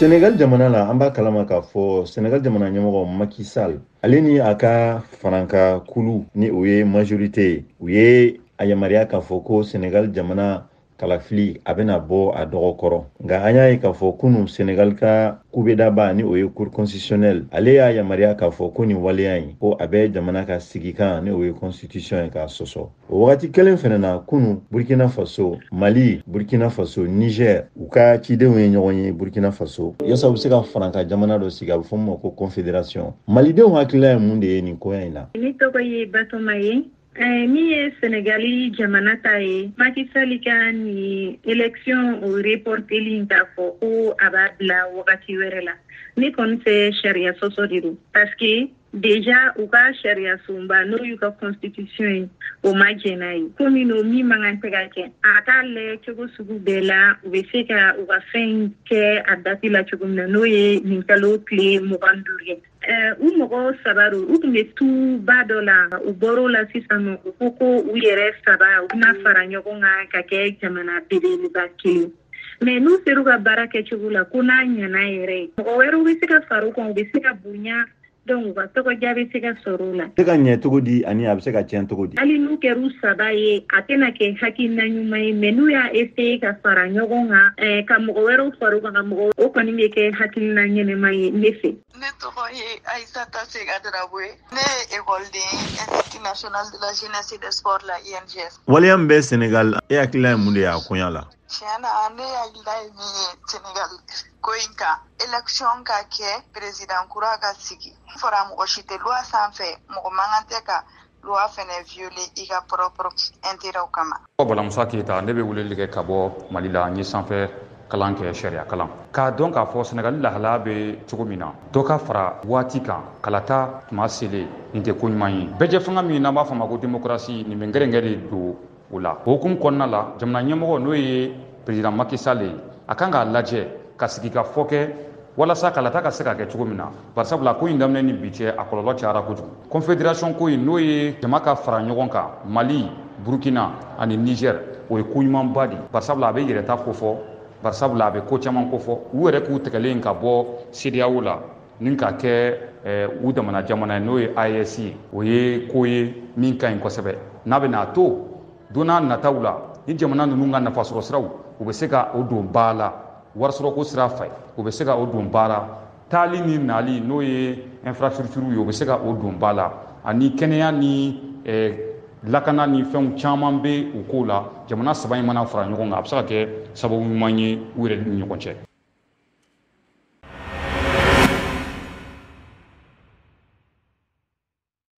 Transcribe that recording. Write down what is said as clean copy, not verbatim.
Senegal jamana la, an b'a kalama k'a fɔ Senegal jamana ɲɛmɔgɔ Macky Sall, ale ni a ka faranka kulu, ni o ye majorité ye, u ye a yamaruya k'a fɔ ko Senegal jamana kalafili a bɛna bɔ a dɔgɔ kɔrɔ. Nka an y'a ye k'a fɔ kunu Senegal ka kubedaba, ni o ye Cour constitutionnelle, ale y'a yamaruya k'a fɔ ko nin waleya in, ko a bɛ jamana ka sigikan, ni o ye constitution ye, k'a sɔsɔ. O wagati kelen fɛnɛ na, kunu Burkina Faso, Mali, Burkina Faso, Niger, u ka cidenw ye ɲɔgɔn ye Burkina Faso yasa u bɛ se ka faranka jamana dɔ sigi, a bɛ fɔ min ma ko confédération. Malidenw hakilila ye mun de ye nin koya in na? Ne tɔgɔ ye Batoma ye. Min ye Senegali jamana ta ye, Macky Sall ka nin élection o reporteli in, k'a fɔ ko a b'a bila wagati wɛrɛ la, ne kɔni fɛ sariya sɔsɔ de don, parce que déjà u ka sariya sunba, n'o y'u ka constitution ye, o ma jɛn n'a ye. Komi n'o min man kan tɛ ka kɛ, a k'a lajɛ cogo sugu bɛɛ la u bɛ se ka u ka fɛn in kɛ a date la cogo min na, n'o ye nin kalo tile 25 ye. U mɔgɔ saba don, u tun bɛ tuba dɔ la, u bɔr'o la sisan nɔ, u ko ko u yɛrɛ saba, u bɛna fara ɲɔgɔn kan ka kɛ jamana belebeleba kelen. Mais n'u ser'u ka baara kɛcogo la, ko n'a ɲɛna yɛrɛ, mɔgɔ wɛrɛw bɛ se ka fara u kan, u bɛ se ka bonya, donc u ka tɔgɔdiya bɛ se ka sɔrɔ o la. Se ka ɲɛ cogo di ani a bɛ se ka tiɲɛ cogo di? Hali n'u kɛr'u saba ye, a tɛna kɛ hakilina ɲuman ye, mais n'u y'a essayer ka fara ɲɔgɔn kan, ka mɔgɔ wɛrɛw fara u kan, ka mɔgɔ, o kɔni bɛ kɛ hakilina ɲɛnɛma ye ne fɛ. Ne tɔgɔ ye Aïssata Sega Drabo ye. Ne ye ekɔliden Institut national de la jeunesse et des sports la, INGS. Waleya min bɛ Senegal, e hakilina ye mun de ye a koɲa la? Tiɲɛ na, ne hakilina ye min ye Senegal ko in kan, élection ka kɛ, président kura ka sigi. Fɔra mɔgɔ si tɛ loi sanfɛ, mɔgɔ man kan tɛ ka loi fɛnɛ violer i ka propre intérêt kama. Bala Musa Keyita, ne bɛ weleli kɛ ka bɔ Mali la. N ye sanfɛ kalan kɛ, sariya kalan. K'a dɔn k'a fɔ Senegali lahalaya bɛ cogo min na, dɔ ka fara waati kan kalata tuma selen, nin tɛ ko ɲuman ye. Bɛɛjɛ fanga min n'an b'a fɔ a ma ko démocratie, nin bɛ gɛrɛngɛ de don o la. O hukumu kɔnɔna la, jamana ɲɛmɔgɔ, n'o ye président Macky Sall ye, a kan k'a lajɛ ka sigi ka fɔ kɛ walasa kalata ka se ka kɛ cogo min na, barisabula ko in daminɛ ni bi cɛ, a kɔlɔlɔ cayara kojugu. Confédération ko in, n'o ye jama ka fara ɲɔgɔn kan, Mali, Burkina ani Niger, o ye ko ɲumanba de ye, barisabula a bɛ yɛrɛta kofɔ, barisabula a bɛ ko caman kofɔ. U yɛrɛ k'u tɛgɛlen ka bɔ CEDEAO la ni ka kɛ u damana jamana ye, n'o ye AES ye, o ye ko ye min ka ɲi kosɛbɛ, n'a bɛ n'a to don n'a nataw la, ni jamana ninnu ka nafasɔrɔ siraw, u bɛ se ka o don ba la warisɔrɔko sira fɛ, u bɛ se ka o don ba la taali ni nali, n'o ye infrastructure ye, u bɛ se ka o don ba la, ani kɛnɛya ni lakana ni fɛnw caman bɛ o ko la. Jamana saba in mana fara ɲɔgɔn kan, a bɛ se ka kɛ sababu ɲuman ye u yɛrɛ ni ɲɔgɔn cɛ.